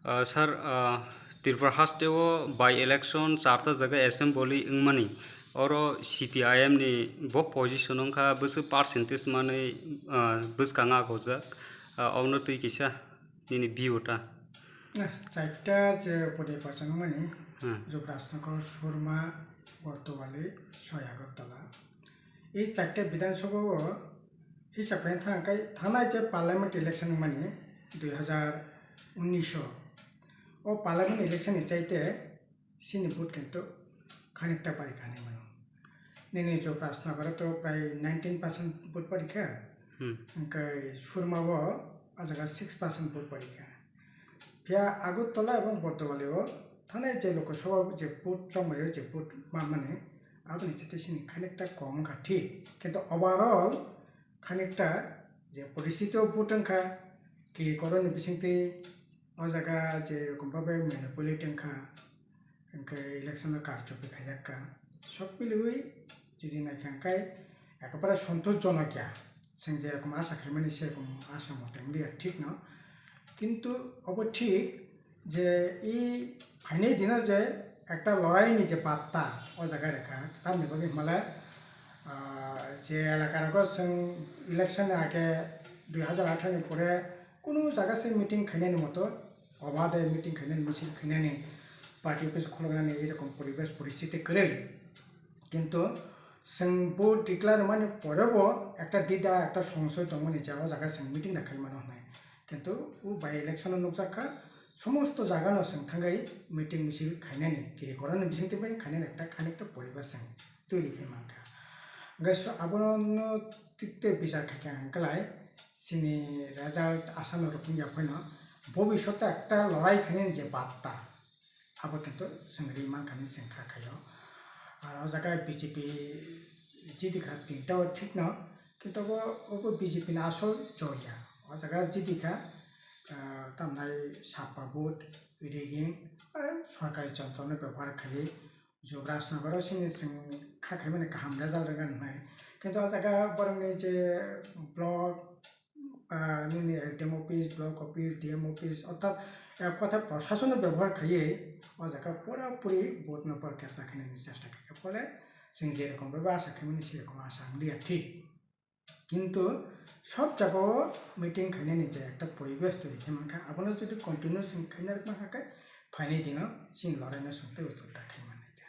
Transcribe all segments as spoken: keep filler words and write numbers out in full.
Ah, sir, ah, Tripura haste o by election charta jaga assembly wngmani, oro C P I M ni bo position wngkha, bwswk percentage manwi, ah, bwskang agojak, ah, obwno twi kisa nini view ta. Ah, chaita je uponirbachan wngmani, Hmm. Jubrajnagar, Surma, Botowali, Soi Agartala. Ei chaita Bidhan Sabha o hisab khe thang kai thanai je parliament election wngmani dui hazar unnish o. O parliament election ni chaite sini vote kintu khanikta pari kha hinwi mano. Nini Jubrajnagar o to prai nineteen percent vote pari kha. Hmm. Hwnkhe Surma o a jaga six percent vote pari kha. Phiya Agartala ebong Botowali o thanai je Lok Sabha je vote chongmani je vote manmani aboni chaite sini khanikta kom wngkha thik. Kintu overall khanikta je poristiti o vote wngkha, kirikoroni bisingtwi o jaga je rokom babe manipulate wngkha, hwnkhe election o karchopi khaijak kha. Sok miliwi jodi naikha hwnkhe ekabare santoshjonok ya. Chwng je rokom asa khaimani se rokom asa mote wngya thik no. Kintu obo thik je i phainai dino je ekta lorai ni je batta o jaga rekha, tamni bagwi hwnmale, ah, je elaka rogo chwng election ni age dui hazar atharo ni pore kunu jaga se meeting khainani moto, obade meeting khainani, misil khainani, party office khuluknani, erokom poribesh poristiti kwrwi. Kintu chwng vote declare wngmani porebo ekta dida, ekta songsoy tongmani je o jaga chwng meeting da khaimano hwnwi. Kintu o by election o nukjak kha, somosto jagano chwng thangwi meeting misil khainani, kirikoroni bisingtwi bai khainani ekta khanikta poribesh chwng twiwi khe mankha. Hwnkhe so abono no tikte bichar khaikha hwnkhe lai, chini result asano rwphwngya phano, bobishoto ekta lorai khainani je batta, abo kintu chwng ri mankha hinwi chwng kha khaio. Ar o jaga B J P jidi kha tinta o thikno, kintu obo, obo B J P ni asol joya. O jaga jidi kha, ah, tamnai sappa vote, rigging, ah, sorkari chonchol no bebohar khaiwi, Jubrajnagar o sini chwng kha khaimani kaham result rwgani hwnwi. Kintu o jaga borokni je block, ah, nini L D M office, block office, D M office, orthat, eh, kotha proshason no bebohar khaiwi o jaga pura puri vote no pore kepta khainani chesta khaikha. Phole chwng je rokom bai asa khaimani se rokom asa wngya thik. Kintu sob jagao meeting khainani je ekta poribesh toiri khe mankha, abono jodi continue chwng khaina rwkma kha khe phainai dino chini loraino chwng teibo jodda khai mannai kha.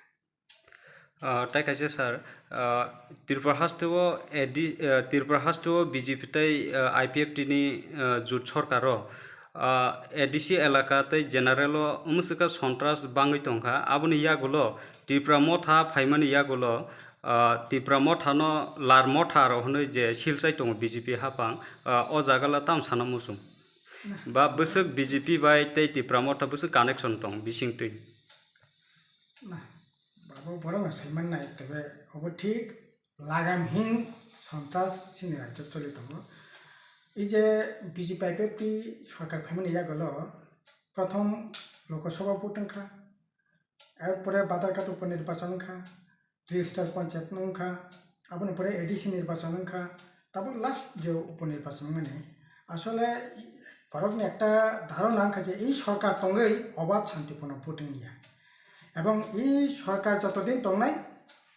Ah, tai kaisa sir, ah, Tripura haste o A D, ah, Tripura haste o B J P tei, ah, I P F T ni, ah, jut sorkar o, ah, A D C elaka tei general o mwswkha sontras bangwi tongkha, aboni yagulo Tipra Motha phaimani yagulo, ah, Tipra Mothano Lar Motha rok hwnwi je silchai tongo B J P hapang, ah, o jagala tam sana muchung. Ba bwswk B J P bai tei Tipra Motha bwswk connection tong bisingtwi. Na, babo borokno saiman nai, tebe obo thik lagamhing sontras chini rajyo choli tongo. Ei je B J P I P F T sorkar phaimani yagulo prothom Lok Sabha vote wngkha, er pore Badharghat upo nirbachan wngkha, Tristar Panchayat wngkha, aboni pore A D C nirbachan wngkha, tabuk last je upo nirbachan wngmani. Asole borokni ekta dharona wngkha je ei sorkar tongwi obad shantiporno vote wngya. Ebong ei sorkar jotodin tongnai,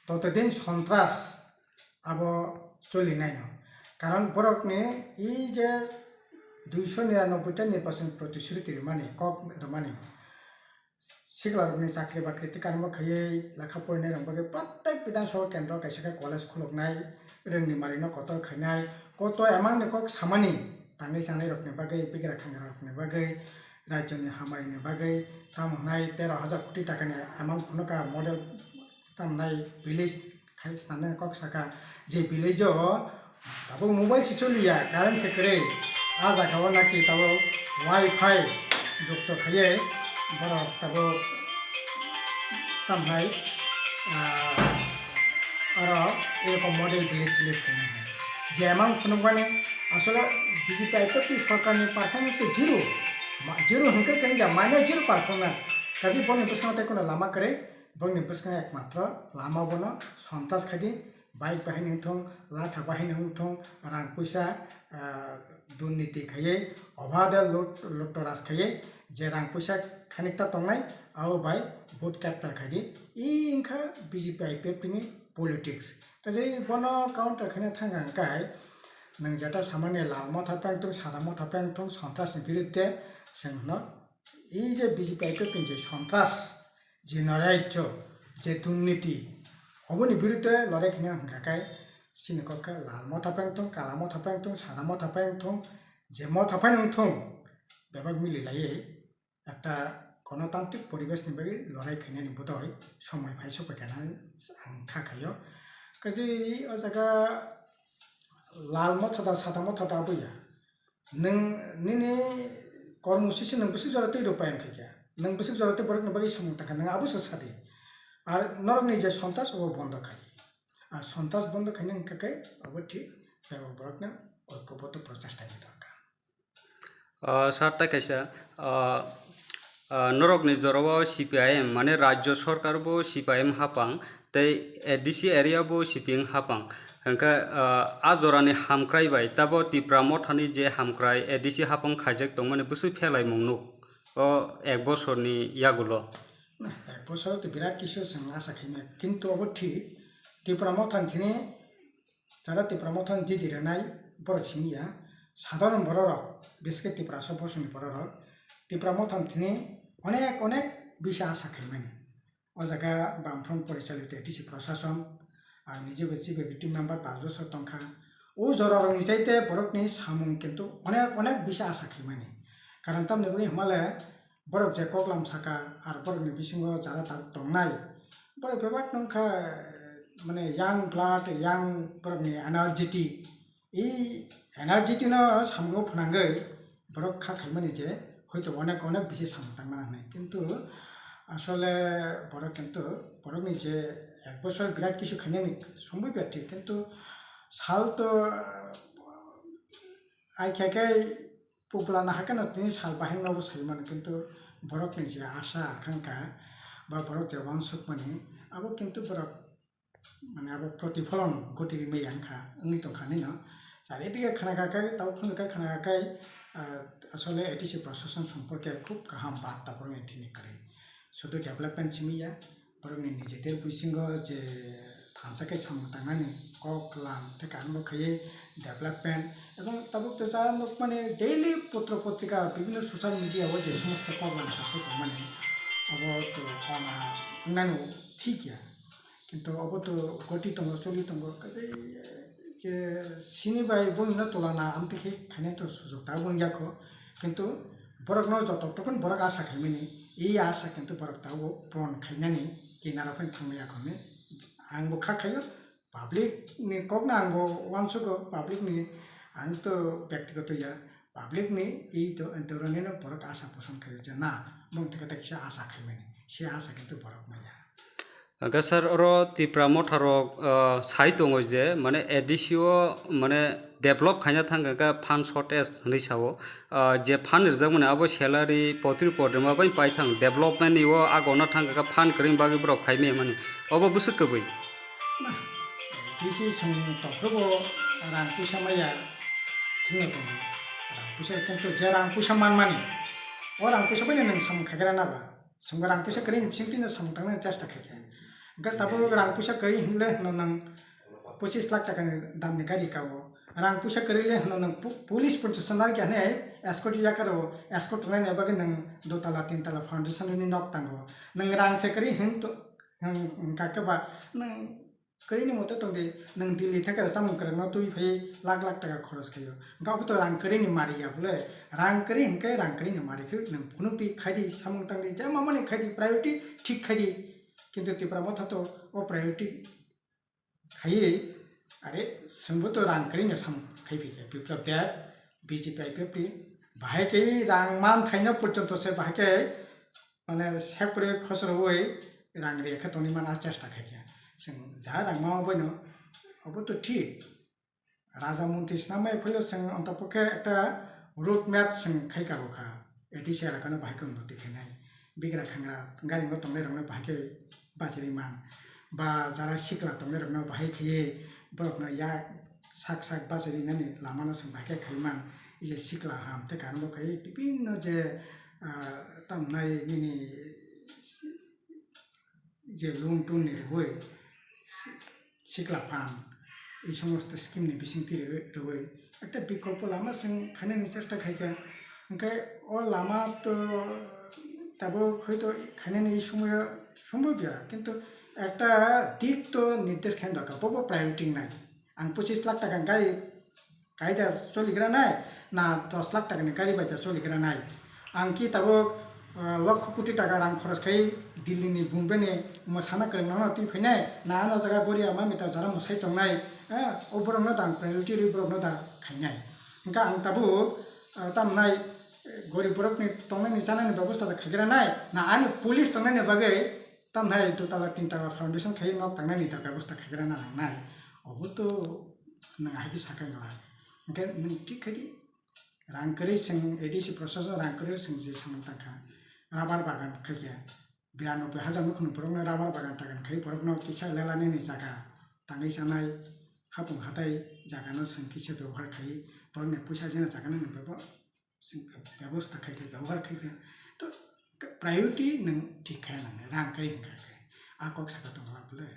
totodin sontras abo choli naino. Karon borokni ei je duiso niranoboi ta nirbachan protishruti rwmani, kok rwmani, siklarokni chakri bakri tikarmo khaiwi lekha porinairok bagwi protek Bidhan Sabha kendro kaisa khe college khuluknai, rwngni manwino kotor khainai, koto amangni kok samani tangwi chanairokni bagwi, bigra khangrarokni bagwi, rajyoni hamari ni bagwi tamo hwnai tero hajar koti takani amount phunukha model tamnai village khai swnamnani kok saka je village o tabuk mobile se choliya, current se kwrwi, a jaga o naki tabuk wifi jukto khaiwi borok tabuk tamnai, ah, oro erokom model village village khainai. Je amount phunukmani asole B J P I P F T sorkarni performance to zero. Ma-, zero hwnkhe se wngya, minus zero performance. Kaje boni bwskango tei kono lama kwrwi, boni bwskango ekmatro lama bono sontas khaidi, bike bahai nung thung, latha bahai nung thung, rang puisa, ah, Durniti khaiwi, obhade lut-, luttoras khaiwi, je rang puisa khanikta tongnai, abo bai vote capture khaidi. I wngkha B J P I P F T ni politics. Kaje bono counter khaina thangkha hwnkhe, nwng jeta samani lal motha peng thung, sada motha peng thung, sontras ni birudde chwng hwno, i je B J P I P F T ni je sontras, je noraijyo, je durniti, oboni birudde lorai khaina hwnkha khe, chini kok khe lal motha peng thung, kala motha peng thung, sada motha peng thung, je motha peng wng thung, bebak mili laiwi ekta gonotantrik poribesh ni bagwi lorai khainani bodoi somoi phai sokphaikha hinwi ang kha khaio. Kaje o jaga lal motha da, sada motha da aboya. Nwng nini kormo sisi nwng bwswk jora twi rw paian khaikha. Nwng bwswk jora twi borokni bagwi samung tangkha, nwng abo se sadi. Ar norokni je sontas obo bondo khai. Ar sontas bondo khaina hwnkha khe obo thik, tei borokno oikobotto prochesta ni dorkar. Ah, sir, tai kaisa, ah, ah, norokni jorao C P I M, mane Rajyo Sorkar bo C P I M hapang, tei A D C area bo C P M hapang. Hwnkhe, ah, a jorani hamkrai bai tabo Tipra Mothani je hamkrai A D C hapang khaijak tongmani bwswk phelaimung nuk o ek bosorni yagulo. Ek bosor to birat kisu chwng asa khaimai, kintu obo thik Tipra Mothani thini jara Tipra Mothani jidi rwnai borok simi ya, sadharon bororok, biske Tiprasa bosongni bororok Tipra Mothani thini onek onek bisa asa khaimani. O jaga Bamfront porichalito A D C prosason, ang nijebo chief executive member pash bosor tongkha. O jorarokni chaite borokni samung kintu onek onek bisa asa khaimani. Karon tamni bagwi hwnmale borok je koklam saka, ar borokni bisingo jara tabuk tongnai, borok bebak nungkha, mane young blood, young borokni energy, i energy no samungo phwnangwi borok kha khaimani je hoito onek onek bisi samung tangmani hinwi. Kintu asole borok kintu borokni je ek bosor birat kisu khainani songwi biya thik, kintu sal to ai khe khe puklana hakhe no tini sal bahai no bo sai mano, kintu borokni je asa akangkha ba borok je uansukmani abo kintu borok mane abo protipholon gotiri maya wngkha, wngwi tongkha nino. Chari dige khna kha khe, tabo khunju khe khna kha khe, ah, asole A D C prosason somporke khub kaham barta borokni thini kwrwi. Sudu development simi ya, borokni nijeter bisingo je thansa khe samung tangnani kok lam tei kaham bo khaiwi development, ebong tabuk to ja nukmani daily potro potrika bibhinno social media o je somosto kok lam khasai tongmani, abo to wana wngnani thik ya. Kintu obo to goti tongo, choli tongo, kaisa je sini bai buino tolana amtwi khe khainai to sujok ta wng ya kho. Kintu borokno joto tokon borok asa khaimani, i asa kintu borok tabuk puron khainani kinaro phano thangmaya kho hinwi ang bo kha khaio. Public ni kokno ang bo uansugo, public ni ang to byaktigoto ya, public ni i to, doronino borok asa poson khaio je na, bong theke ta kisa asa khaimani, se asa kintu borok maya. Hwnkhe sir, oro Tipra Motha rok, ah, sai tongo je, mane A D C o, mane develop khaina thang khe fund shortage hinwi sao. Ah, je fund rijak mani abo salary potri potrima bai paithang, development ni o agona thang khe fund kwrwini bagwi borok khai maya mani. Obo bwswk kwbwi? Na, A D C chwng tokrobo rang puisa maya hinwi tongo. Rang puisa, kintu je rang puisa manmani, o rang puisa bai nwng samung khaigra na ba? Chwngbo rang puisa kwrwini bisingtwino samung tangnani chesta khaikha. Hwnkhe tabuk rang puisa kwrwi hinle hwno nwng pochis lakh takani damni gari kao. Rang puisa kwrwi le hwno nwng pu-, police ponchas narwkya hinwi escort yakaro, escort tongnani bagwi nwng dotala, tintala foundation ni nok tango. Nwng rang se kwrwi hin to, hwnkha khe ba nwng kwrwini mote tongdi, nwng Delhi theke rw chamung kwrwngno twi phaiwi lakh lakh taka khoros khaio. Hwnkhe abo to rang kwrwini mari ya bole? Rang kwrwi hwnkhe rang kwrwini mari khe nwng phunukdi, khaidi, samung tangdi, je mamani khaidi, priority thik khaidi. Kintu Tipra Motha to o priority khaiwi, are, chwngbo to rang kwrwino samung khai phaikha. Biplab Deb, B J P I P F T, bahai khe rang man phaino porjonto se bahai khe mane separate khosorowi rang rwya khe tongwi mano chesta khaikha. Chwng ja rang ma oboino, obo to thik. Raja montri swnamwi phailo chwng ontopokhe ekta road map chwng khai karokha. A D C elakano bahai khe unnoti khainai. Bigra khangra garingo tongnairokno bahai khe bachari man. Ba jara sikla tongnairokno bahai khaiwi borokno yak sak sak bachari nani lamano chwng bahai khe khai man. je sikla ham tei kanbo khai bibinno je, ah, tamnai nini si-, je loan tun ni rwui si-, sikla phan ei somosto scheme ni bisingtwi rwui, rwui ekta bikolpo lama chwng khainani chesta khaikha. Hwnkhe o lama to tabuk hoito khainani ei somoyo sombobya, kintu ekta dik to nirdesh khaina dorkar, bobo priority nai. Ang pochis lakh taka gari kaida choligra nai, na dos lakh taka ni gari bai da choligra nai. Ang ki tabuk, ah, lokho koti taka rang khoros khai Delhi ni, Bombay ni mwsana kwrwng no twi phainai, na ano jaga gori ama mita jara mwsai tongnai, eh, o borok no da ang priority rwi borok no da khainai. Hwnkhe ang tabuk, ah, tamnai, eh, gorib borok ni tongnai ni chanani bebosta da khaigra nai, na ani police tongnai ni bagwi tamnai dutala tintala foundation khai nok tangnai ni da bebosta khaigra na nangnai. Obo to nwng hai khe sakha wngla. Hwnkhe nwng thik khai di, rang kwrwi chwng A D C process o rang kwrwi chwng je samung tangkha, rubber bagan khaikhe, biranobbe hajar nukhungni borokno rubber bagan tagan khai borokno kisa lela nini jaga tangwi chanai hapung hatai jagano chwng kisa bebohar khai borokni puisa jena jagano nwng bebo-, chwng bebosta khaikhe bebohar khaikhe to priority nwng thik khe nang rang kwrwi hwnkha khe a kok saka tongla bwle.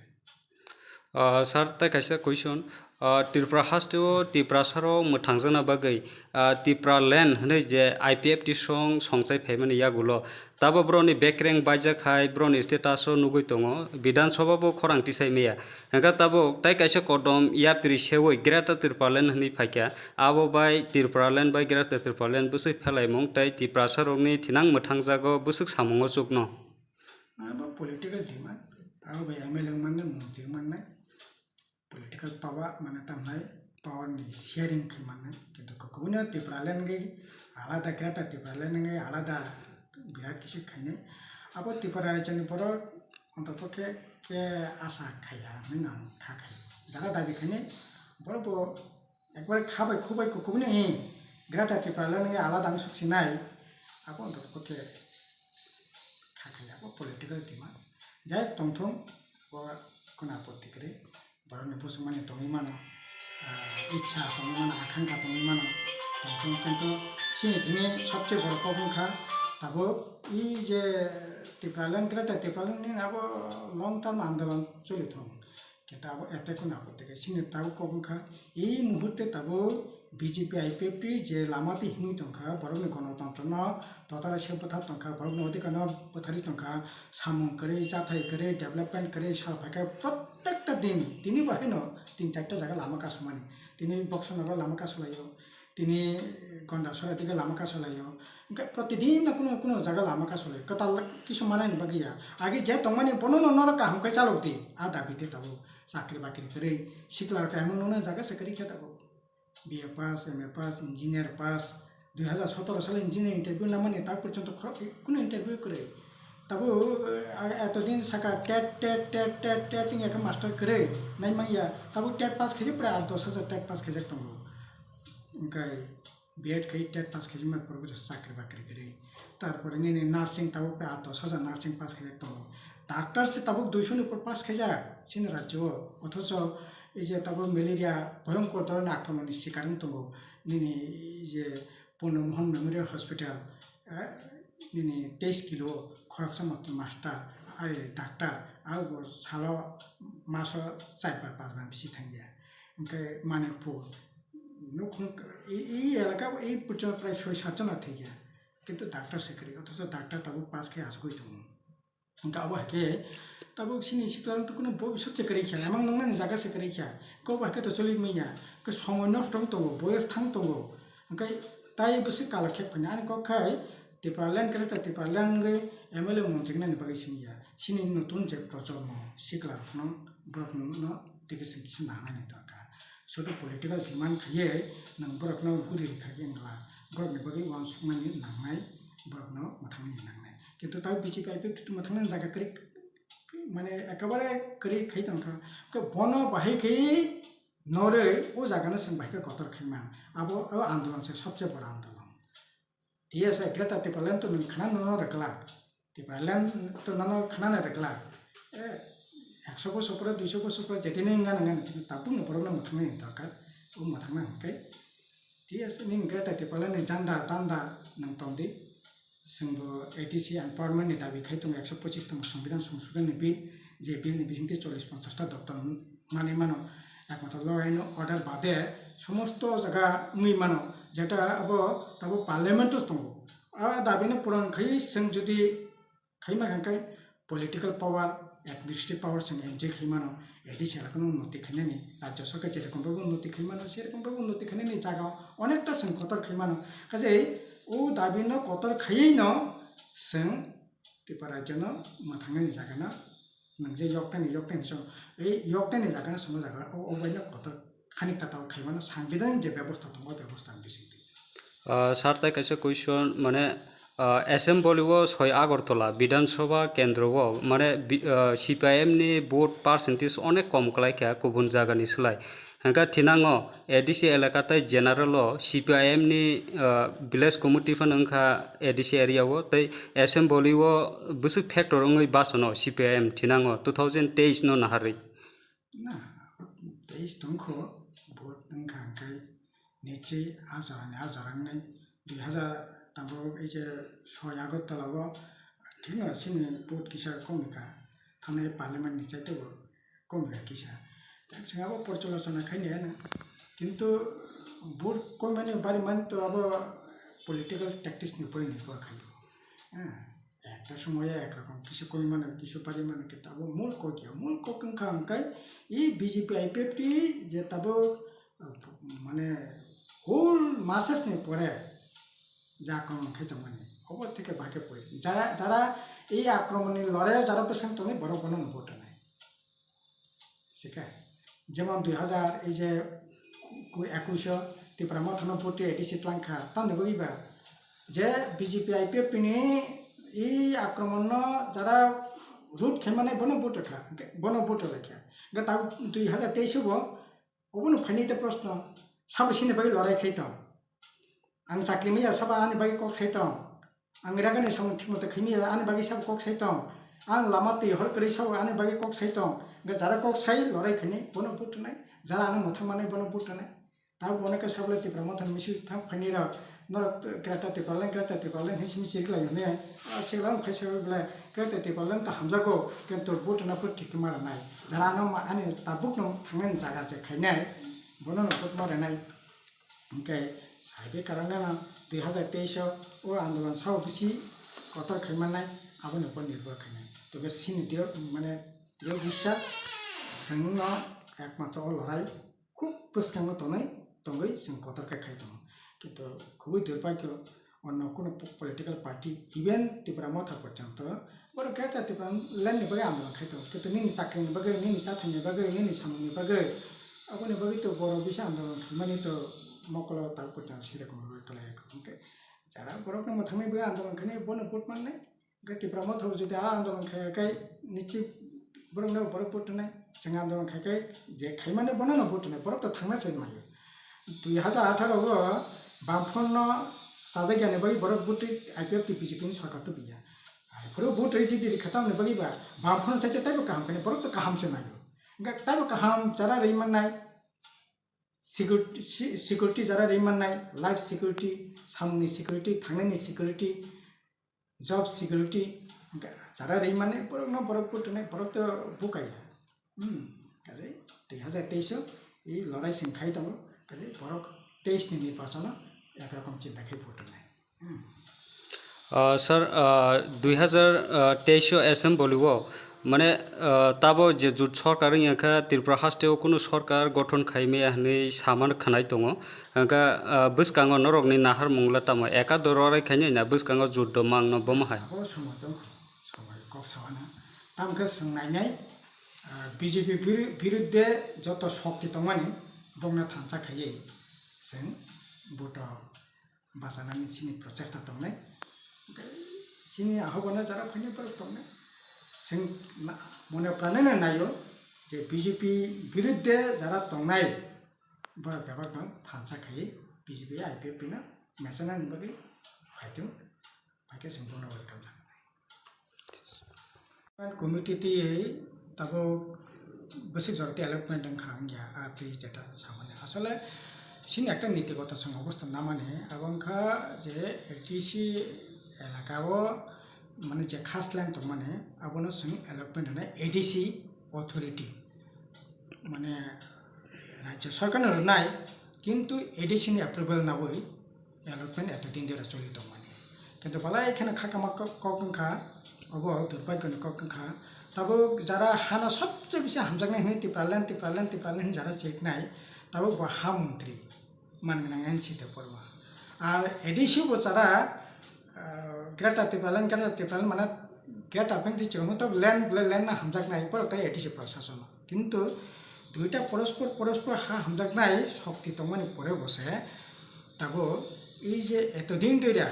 Ah, sir, tai kaisa question. Ah, Tripura haste o Tiprasa rok mwthangjakna bagwi, ah, Tipraland hwnwi je I P F T song songchai phaimani yagulo, tabo borokni bekreng baijak hai borokni status o nugwi tongo, Bidhan Sabha bo khorang tisai maya. Hwnkhe tabuk tai kaisa kodom yapri seui Greater Tipraland hwnwi phaikha, abo bai Tipraland bai Greater Tipraland bwswk phelaimung tei Tiprasa rokni thinang mwthangjago bwswk samungo chukno. Abo political demand, abo bai M L A wngmannai, montri wngmannai, political power, mane tamnai power ni sharing khai mannai. Kintu kokuboni Tipraland wngwi alada, Greater Tipraland wngwi alada birat kisi khainai. Abo Tripura rajyoni borok ontotokhe khe asa khaiya hwnwi nang kha khai. Jara dabi khainai borok bo ekbare kha bai khuk bai kokuboni Greater Tipraland wngwi alada wng suksinai. Abo ontotokhe kha khai abo political demand. Jai tongthung, bo kuna apotti kwrwi. Borokni bosongmani tongwi mano, ah, ichha tongwi mano, akhankha tongwi mano. Tongthung, kintu chini thini sobse boro kok wngkha tabuk i je Tipraland, Greater Tipraland ni abo long term andolon choli thung. Kintu abo ete kheno apotti khe chini tabuk kok wngkha. Ei muhurte tabuk B J P I P F T je lama twi himwi tongkha, borokni gonotontro no totale se bwthar tongkha, borokni odhikar no bwtharwi tongkha, samung kwrwi, chathai kwrwi, development kwrwi sal phaikha, prottekta din tini bo haino tin charta jaga lama kasumani. Tini Boksonaro lama kasulaio, tini Gondasora dige lama kasulaio. Hwnkhe protidin no kuno kuno jaga lama kasulai, kwtal kisu manani bagwi ya. Age je tongmani bono no norok kaham khe chalok di, a dabi de tabuk chakri bakri kwrwi, sikla rok emon no jaga se kwrwi khe tabuk. B A pass, M A pass, engineer pass, dui hazar sotoro salo engineer interview namani ta porjonto khorok kuno interview kwrwi. Tabuk, eh, etodin saka tet, tet, tet, tet, tet wngya khe master kwrwi nai manya. Tabuk tet pass khaijak prai aat dos hajar tet pass khaijak tongo. Hwnkhe B Ed khaijak tet pass khaijak mai pore bo chakri bakri kwrwi. Tarpore nini nursing tabuk prai aat dos hajar nursing pass khaijak tongo. Doctor se tabuk duisho ni upor pass khaijak chini rajyo o. Othocho ei je tabuk malaria bhoyonkor dhoroner akromon ni sikar wng tongo. Nini ei je Purno Mohan Memorial Hospital, eh, nini teis kilo khoroksa master, ari doctor, abo salo maso char bar panch bar bisi thangya. Hwnkhe Manikpur, nukhung, i, i elaka o, i porjonto prai soi sat jona thangya. Kintu doctor se kwrwi, othocho doctor tabuk pass khe achugwi tongo. Hwnkhe abo hai khe tabuk chini sikla wngtong kheno bo bisop se kwrwi kha, emang nungnani jaga se kwrwi kha, kok bai khe to choli manya, khe somoi nosto wng tongo, boyos thang tongo, hwnkhe tai bwswk kalakhep phaina ani kok khai Tipraland, Greater Tipraland wngwi M L A montri wngnani bagwi simi ya, chini notun je projonmo sikla rokno borok no tei khe chwng kisa nanani dorkar. Sudu political demand khaiwi nwng borokno guri rwkha khe wngla, borokni bagwi uansukmani nangnai, borokno mwthangnani nangnai. Kintu tei B J P I P F T mwthangnani jaga kwrwi, mane ekabare kwrwi khai tongkha. Khe bono bahai khai norwi o jagano chwng bahai khe kotor khai man. Abo o andolon se sobse boro andolon. T S A Greater Tipraland to nwng khna nono rwkla. Tipraland to nono khna na rwkla. Eh, ekso bosor pore, duiso bosor pore, jetini wngna nangani, kintu tabukno borokno mwthangna ni dorkar. O mwthangna hwnkhe T S nini Greater Tipraland ni janda danda nang tongdi. Chwngbo A D C empowerment ni dabi khai tongo, ekso pochis tongmo Songbidan Songsodhan ni bill, je bill ni bisingtwi chollish ponchash ta doptor manwi mano, ekmatro law and order bade somosto jaga wngwi mano, jeta abo tabo parliament o tongo. A dabi no puran khai chwng jodi khaima khe political power, administrative power chwng enjoy khaimano, A D C elakano unnoti khainani, rajya sarkar jerokom babo unnoti khaimano, serokom babo unnoti khainani jaga onekta chwng kotor khaimano. Kaje o dabi no kotor khaiwi no chwng Tripura rajya no mwthangnani jaga no nwng je yoktani, yoktani chwng, ei yoktani jaga no chwng o jaga o, o bai no kotor khanik ta tao khaimano, sangbidan je bebosta tongo, o bebosta ni bisingtwi. Ah, sir, tai kaisa question, mane, ah, assembly o soi Agartala Bidhan Sabha kendro o, mane, bi-, ah, C P I M ni vote percentage onek kom kwlai kha kubun jaga ni slai. Hwnkhe thinango A D C elaka tai general o C P I M ni, ah, village committee phano wngkha A D C area o, tei assembly o bwswk factor wngwi basono C P I M thinango two thousand teis no naharwi. Na, teis tongkho, vote wngkha hwnkhe nichi a jorani a jora wngnai dui hazar tambo ei je soi Agartala o thikno chini vote kisa komikha, thanai parliament ni chaitebo komikha kisa. Chwng abo porchalosona khainai ano. Kintu vote komani bari mani to abo political tactics ni upor nirbhor khaio. Ekta somoyo ekrokom, kisu koi mano, kisu bari mano, kintu abo mul kok ya, mul kok wngkha hwnkhe i B J P I P F T je tabuk, uh, mane whole masses ni pore je akromon khai tongmani, obo theke bahai khe pore. Jara, jara ei akromon ni lorai o jara bwsang tongwi borok bono no vote rwnai. Sikhe, jemon dui hazar ei je ku-, ekush o Tipra Motha no vote A D C twlang kha, tamni bagwi ba je B J P I P F T ni i akromon no jara root khaimani bono vote kha, bono vote lai kha. Hwnkhe tabuk dui hazar teis o bo obono phaini te proshno, sabo sini bagwi lorai khai tong. Ang chakri maya sabo ani bagwi kok sai tong. Ang ragani samung thikmata khaimaya ani bagwi sabo kok sai tong. Ang lama twi hor kwrwi sabo ani bagwi kok sai tong. Hwnkhe jara kok sai lorai khainai bono vote rwnai. Jara ano mwthang manai bono vote rwnai. Tabuk bono khe sabole Tipra Motha ni misil thang phaini rok. Norok Greater Tipraland, Greater Tipraland hinwi simi chiriklai hwnwi. Ah, siklai wng khai sabai belai Greater Tipraland ta hamjago. Kintu vote rwna phuru thik khe ma rwnai. Jara ano ma-, ani tabuk no thangnani jaga se khainai. Bono no vote ma rwnai. Hwnkhe sahibi karana no dui hazar teis o o andolon sao bisi kotor khai mannai, aboni upor nirbhor khainai. Tobw sini diro mane diro biswas chwngno ekmatro o lorai khub bwskango tonwi tongwi chwng kotor khe khai tongo. Kintu khubui durbhagyo onno kunu po-, political party, even Tipra Motha porjonto borok Greater Tipraland ni bagwi andolon khai tongo, kintu nini chakri ni bagwi, nini chathai ni bagwi, nini samung ni bagwi, aboni bagwi to borok bisa andolon khaimani to mokolo tabuk porjonto serokom rwui kwlai ya kho. Hwnkhe jara borok no mwthangwi bagwi andolon khainai bono vote mannai, hwnkhe Tipra Motha bo jodi a andolon khaiya khe nichi borok no borok vote rwnai, chwng andolon khai khe je khaimani bono no vote rwnai, borok to thangna se naio. Dui hazar atharo o Bamfront no chajakya ni bagwi borok vote I P F T B J P ni sorkar tubuya. Aphuru vote rwi jodi rikha tamni bagwi ba Bamfront chaite taibo kaham khainai, borok to kaham se naio. Hwnkhe taibo kaham jara rwi mannai, security, se-, security jara rwi mannai, life security, samungni security, thangnani security, job security, hwnkhe jara rwi mannai borokno borok vote rwnai, borok to bukaya. Hmm, kaje dui hazar teis o i lorai chwng khai tongo, kaje borok teis ni nirbachono ekrokom chinta khai vote rwnai. Hmm. Ah, sir, ah, dui hazar teis o assembly o, mane, ah, tabo je jut sorkar wngya kha Tripura haste o kunu sorkar gothon khaimaya hinwi samano khwnai tongo. Hwnkhe, ah, bwskango norokni naharmung le tamo? Ekador rorai khainai na bwskango jut do mangno bomo hai? Abo somoi tong, somoi kok sawana. Tamkhe chwng nainai, ah, B J P biru-, birudde joto shokti tongmani bokno thansa khaiwi chwng buto bachanani chini prochesta tongnai. Hwnkhe chini ahobano jara phaini borok tongnai. Chwng na-, mone praneno naio je B J P birudde jara tongnai borok bebakno thansa khaiwi B J P I P F T no mechanani bagwi phaitung, phaikhe chwng bono welcome jaknai. Committee twi tabuk bwswk jora tei allotment wngkha wngya, a twi jeta samani. Asole Chini ekta nitigoto chwng obosta namani, abo wngkha je A D C elaka o mane je khas land tongmani, abono chwng allotment rwnai A D C authority, mane rajya sarkarno rwnai, kintu A D C ni approval nawi allotment eto din dera choli tongmani. Kintu balai kheno khakama kok, kok wngkha, obo durbagyoni kok wngkha. Tabuk jara hano sobse bisi hamjaknai hwnwi Tipraland, Tipraland, Tipraland hwnwi jara cheknai, tabuk bo ha montri man gwnang N C Debbarma. Ar A D C bo jara, ah, Greater Tipraland, Greater Tipraland mane Greater Tipraland district hwnwi tabuk land, land no hamjaknai, borok tei A D C prashason. Kintu duita porospor porospor ha hamjaknai shokti tongmani pore bo se tabuk ei je etodin doira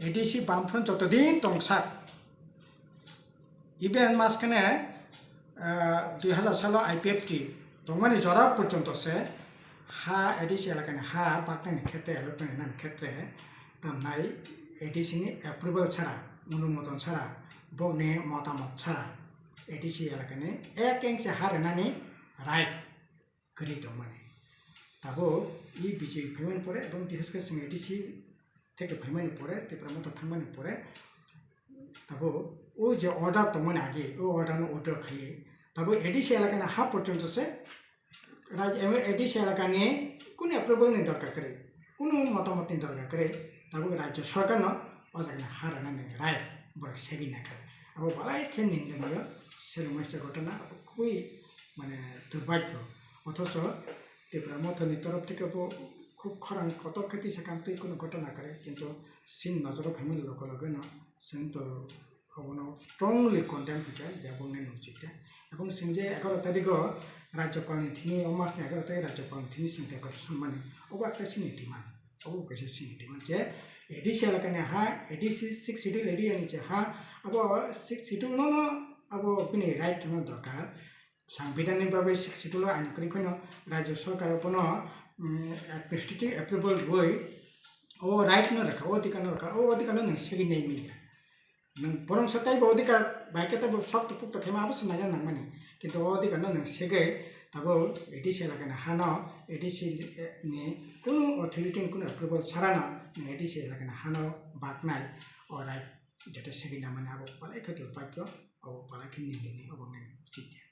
A D C Bamfront jotodin tongsak, even maskane, ah, dui hazar salo I P F T tongmani jora porjonto se ha A D C elakani ha baknani khetre, allotment nani khetre tamnai A D C ni approval chara, অনুমোদন chara, bokni motamot chara A D C elakani ek inch ha rwnani right kwrwi tongmani. Tabuk e B J P phaimani pore ebong bises khe chwng A D C theke phaimani pore, Tipra Motha thangmani pore, tabuk o je order tongmani age, o order no withdraw khaiwi tabuk A D C elakani ha porjonto se raj-, A D C elakani kunu approval ni dorkar kwrwi, kunu motamot ni dorkar kwrwi, tabuk rajya sarkar no o jaga ni ha rwnani right borok segwi naikha. Abo balai khe nindaniyo, selengmaisa ghotona, abo khubui mane durbhagyo. Othocho Tipra Mothani torof theke bo khub khorang kotor khe tisa kang twi kunu ghotona kwrwi, kintu chini nojoro phaimani loge loge no chwng to obono strongly condemn khaikha je bongni nungchikya. Ebong chwng je egaroh tarigo Rajyapalni thini, o masni egaroh tarik Rajyapalni thini chwng decoration mani, obo ekta chini demand, obo kaisa chini demand je A D C elakani ha, A D C Sixth Schedule area ni je ha, abo Sixth Schedule no no abo bini right no dorkar. Sangbidanni bagwi Sixth Schedule o ain kwrwi phano Rajya Sarkar bono, mm, administrative approval rwui o right no rwkha, o adhikar no rwkha, o adhikar no nwng segwi nai manya. Nwng borong sa taibo adhikar bai khe taibo sokto pukto khe ma abo se naina nangmani. Kintu o adhikar no nwng segwi tabuk A D C elakani hano A D C ni kunu authority ni kunu approval sarano nwng A D C elakani hano baknai o right jeta segwi nangmani abo balai khe durbhagyo, abo balai khe nindini, obo nwng chikya.